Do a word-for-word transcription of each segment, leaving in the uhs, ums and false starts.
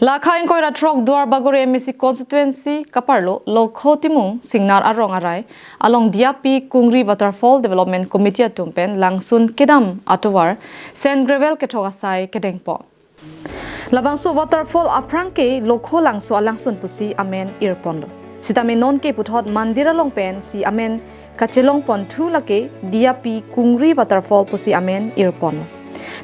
Lakha ingkoi ra throk Duar Bagori M A C constituency kaparlo Lokho Timung Singnar arong arai along Diyapi Kungri Waterfall Development Committee atum pen langsun kedam atovar sand gravel kethok asai kedengpon. Labangso waterfall aphrang ke Lokho Langso alangsun pusi amen irponlo. Sitame non ke puthot mandir along pensi amen kachelongpon thu lake Diyapi Kungri Waterfall pusi amen irponlo.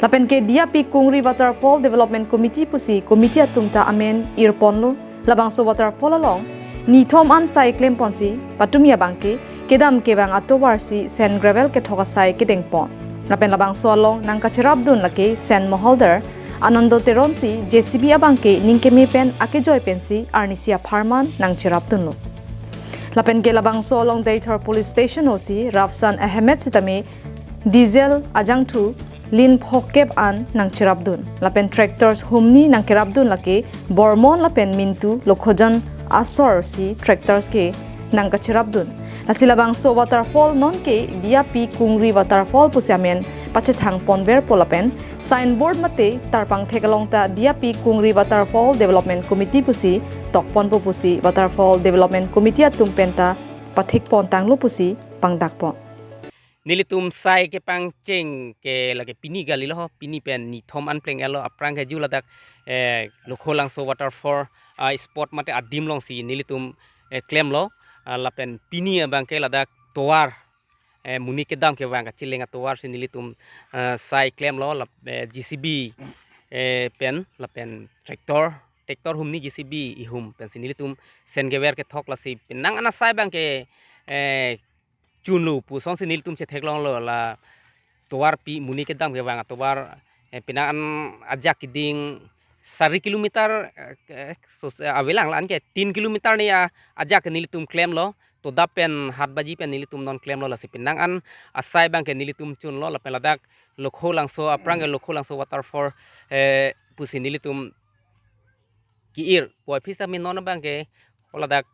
Lapen ke Diyapi Kungri Waterfall Development Committee pusi committee atum ta amen irponlo. Labangso waterfall along nithom an sai klemponsi patumi abangke kedam kevang atovar si sand gravel kethok asai kedengpon. Lapen labangso along nangkacherapdun lake sand moholder Anando Teron si J C B abangke ningkeme pen akejoi pensi arnisi apharman nangcherapdunlo. Lapen ke labangso along Deithor Police Station O C Rafsan Ahmed sitame diesel ajangthu lin phokep an nangcherapdun. Lapen tractors humni nangkerapdun lake Bormon lapen Mintu Lokhojan asor si tractors ke nangkacherapdun. Lasi labangso waterfall non ke Diyapi Kungri Waterfall pusi amen pachethangponverpo lapen signboard mate tarpangthek along ta Diyapi Kungri Waterfall Development Committee pusi tokponpo pusi Waterfall Development Committee atum pen ta pathikpontanglo pusi pangdakpon. Nelitum sai kepangcheng ke lake pini kalilo ho, pini pen nithom an pleng-etlo, aphrang ke ju ladak, eh, Lokho Langso waterfall, ah, spot mate adim alongsi nelitum, eh, klemlo, ah, lapen pini abangke ladak tovar, eh, monit kedam kevang kacheleng atovar si nelitum, eh, sai klemlo, lap-, eh, J C B, eh, pen, lapen tractor, tractor humni J C B ihum pensi nelitum sand gravel kethok lasi penang an asai abangke, eh, chunlo pusonsi nelitum chetheklonglo la tovarpi monit kedam kevang atovar, eh, penang an ajak keding sari kilometer, eh, ke-, sos-, eh, avelang la anke tin kilometer ni a-, ajak ke nelitum klemlo, Todap pen Hatbaji pen nelitum non klemlo lasi penang an asai abangke nelitum chunlo lapen ladak Lokho Langso aphrang ke Lokho Langso waterfall, eh, pusi nelitum ke-ir puvoiphit sitame non abangke haladak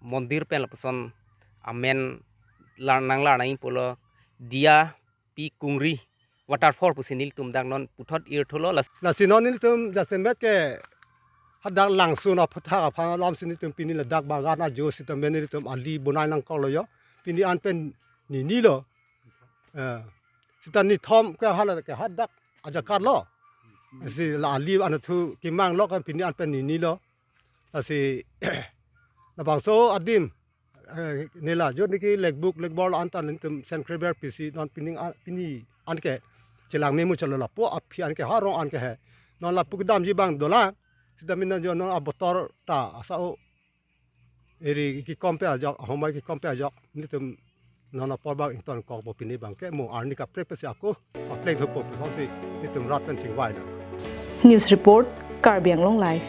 mondir pen lapuson amen lar nanglar nangji pulo Diyapi Kungri waterfall pusi nelitum dak non puthot irthulo las. Lasi non nelitum jasemet ke hadak langsun aphuthak aphan alam si nelitum pini ladak bagan ajo sitame nelitum ali bonai nangkoklo jo. Pini an pen ninilo. Eh, sita nithom ke hala ke hadak ajakatlo. Si la ali anatthu kemanglo kan pini an pen ninilo. Lasi labangso adim, eh, nela jo niki lekbuk lekbor la anta nelitum sand gravel pisi non pining a-, pini anke chelang memuchotlo lapu aphi anke harong anke he. Non lapu kedamji abang dolang. Sita mina jo non abotor ta asao eri kekompe ajok, ahomai kekompe ajok, nelitum non apor abang ingtonkokpo pini abangke mo arni kaprek pensi ako papleng thupo pusonsi nelitum rat pen chingvailo. News report, Karbi Anglong Live.